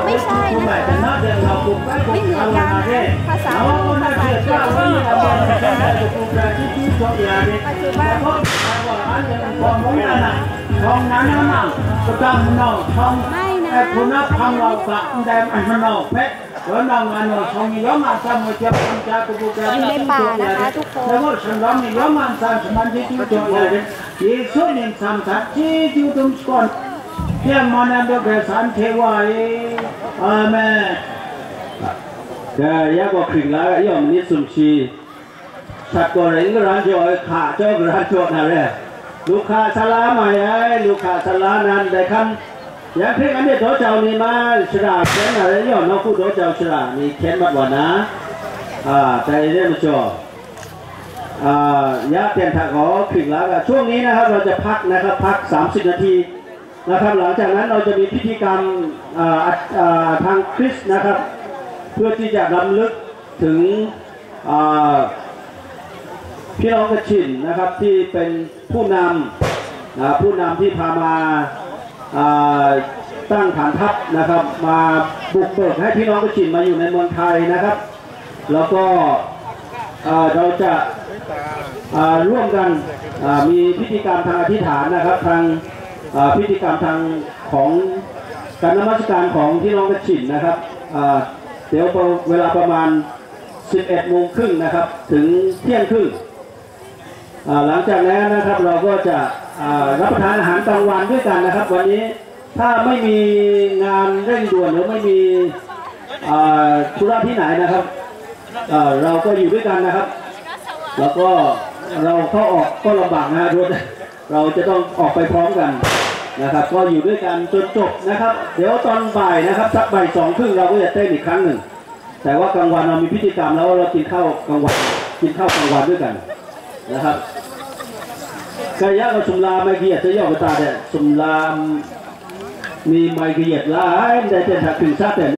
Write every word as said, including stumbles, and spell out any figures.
ไม่ใช่นะคะ ไม่เหมือนกันนะ ภาษาไทยภาษาอังกฤษก็ไม่เหมือนกัน ปัจจุบัน ไม่นะ อยู่ในป่านะคะทุกคน Dai ya gaw hkring la ai yawng myit sumshi, shat gaw rai n garan jaw ai, hka jaw garan jaw na re. Lu hka sa la mai ai, lu hka sa la nan, dai hkan, yan hpring anhte daw jau ni ma, shara hkyen na re, yawng nawku daw jau shara ni hkyen mat wa na, a, dai re majaw, a, ya ten hta gaw hkring la ga, ช่วงนี้นะครับ เราจะพักนะครับ พัก สามสิบนาที นะครับ หลังจากนั้นเราจะมีพิธีกรรม อ่า อ่า ทางคริสต์นะครับ เพื่อที่จะรำลึกถึง อ่า พี่น้องกระถินนะครับ ที่เป็นผู้นำ นะ ผู้นำที่พามา อ่า ตั้งฐานทัพนะครับ มาบุกเบิกให้พี่น้องกระถินมาอยู่ในเมืองไทยนะครับ แล้วก็ เอ่อ เราจะ อ่า ร่วมกัน อ่า มีพิธีกรรมทางอธิษฐานนะครับ ทาง อ่า พิธีกรรมทางของการนมัสการของพี่น้องกระถินนะครับ อ่า เดี๋ยวเวลาประมาณ สิบเอ็ดโมงครึ่งนะครับ ถึงเที่ยงครึ่ง อ่า หลังจากนั้นนะครับ เราก็จะ อ่า รับประทานอาหารกลางวันด้วยกันนะครับ วันนี้ถ้าไม่มีงานเร่งด่วนหรือไม่มี อ่า ธุระที่ไหนนะครับ อ่า เราก็อยู่ด้วยกันนะครับ แล้วก็เราเข้าออกก็ลำบากนะฮะ รถ เราจะต้องออกไปพร้อมกันนะครับ ก็อยู่ด้วยกันจนจบนะครับ เดี๋ยวตอนบ่ายนะครับ สักบ่ายสองครึ่งเราก็จะเต้นอีกครั้งหนึ่ง แต่ว่ากลางวันเรามีพิธีกรรมแล้ว เรากินข้าวกลางวัน กินข้าวกลางวันด้วยกันนะครับ Kaya gaw sumla mai kayat sai yawng kata de, sumla mi mai kayat la ai, ndai ten hta hpring sa ten.